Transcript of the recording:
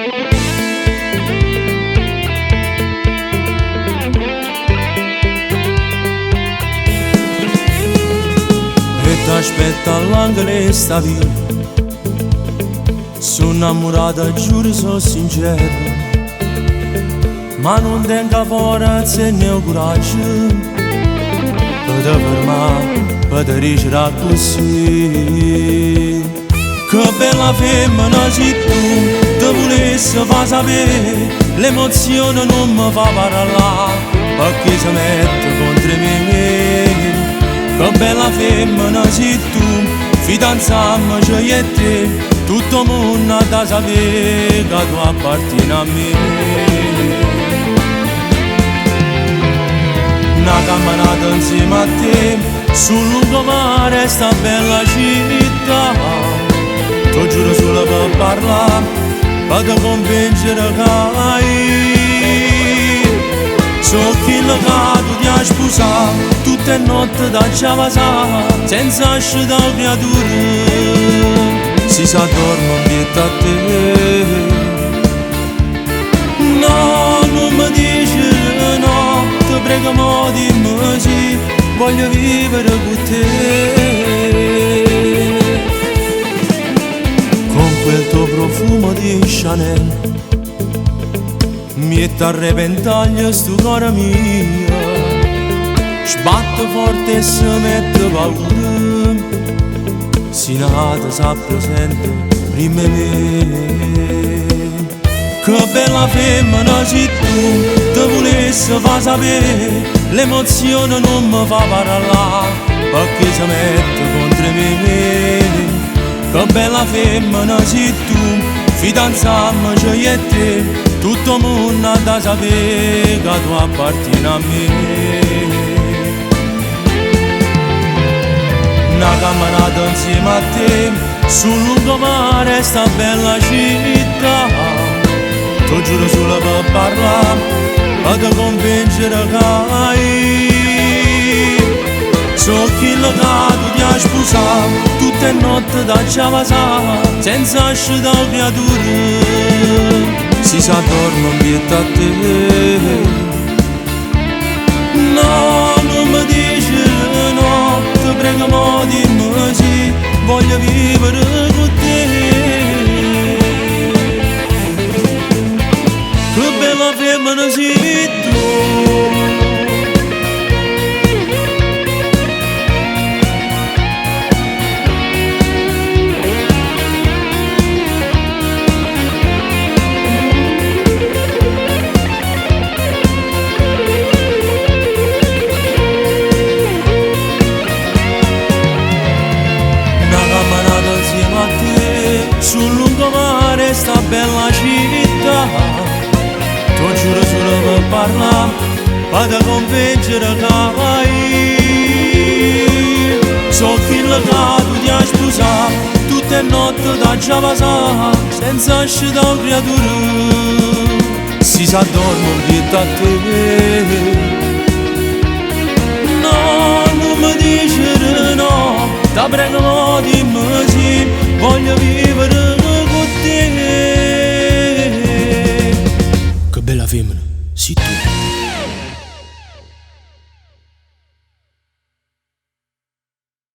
E t'aspetto all'angolo 'e 'sta via. So' 'nnammurato, giuro, so' sincero. Ma nun tengo 'a forza e né 'o coraggio pe te fermà, pe te dicere accussì. Che bella femmina si tu, te vulesse fa sapè, l'emozione nun me fa parlà, pecché se mette contro 'e me. Che bella femmina si tu, fidanzammoce io e te, tutto 'o munno ha da sapè che tu appartieni a me. Na cammenata insieme a te, sul lungomare 'e 'sta bella città. T'o giuro solo per parlà, per te convincere che io so' chillo che tu ti 'a spusà, tutte 'e notte t'aggia vasà, senza scetà 'o creatur. Si s'addorme 'mpietto a te. No, nun me dicere no, te prego mo dimme sì, voglio vivere cu te. Con quel tuo profumo di Chanel miette a repentaglio stu core mio, sbatte forte e se mette paura si n'ato s'appresenta primma 'e me. Che bella femmina si tu, te vulesse fa sapè, l'emozione nun me fa parlà, pecché se mette contro 'e me. Che bella femmina si tu, fidanzammoce io e te, tutto 'o munno ha da sapè che tu appartieni a me. Na cammenata insieme a te, sul lungomare 'e 'sta bella città. T'o giuro solo per parlà, per te convincere che io so' chillo che tu ti 'a spusà, tutte 'e notte t'aggia vasà, senza scetà 'o creatur. Si s'addorme 'mpietto a te. No, nun me dicere no, te prego mo dimme sì, voglio vivere cu te. Che bella femmina si tu. Na cammenata insieme a te, sul lungomare 'e 'sta bella città. T'o giuro solo per parlà, per te convincere che io so' chillo che tu ti 'a spusà, tutte 'e notte t'aggia vasà, senza scetà 'o creatur. Si s'addorme 'mpietto a te. No, nun me dicere no, te prego mo dimme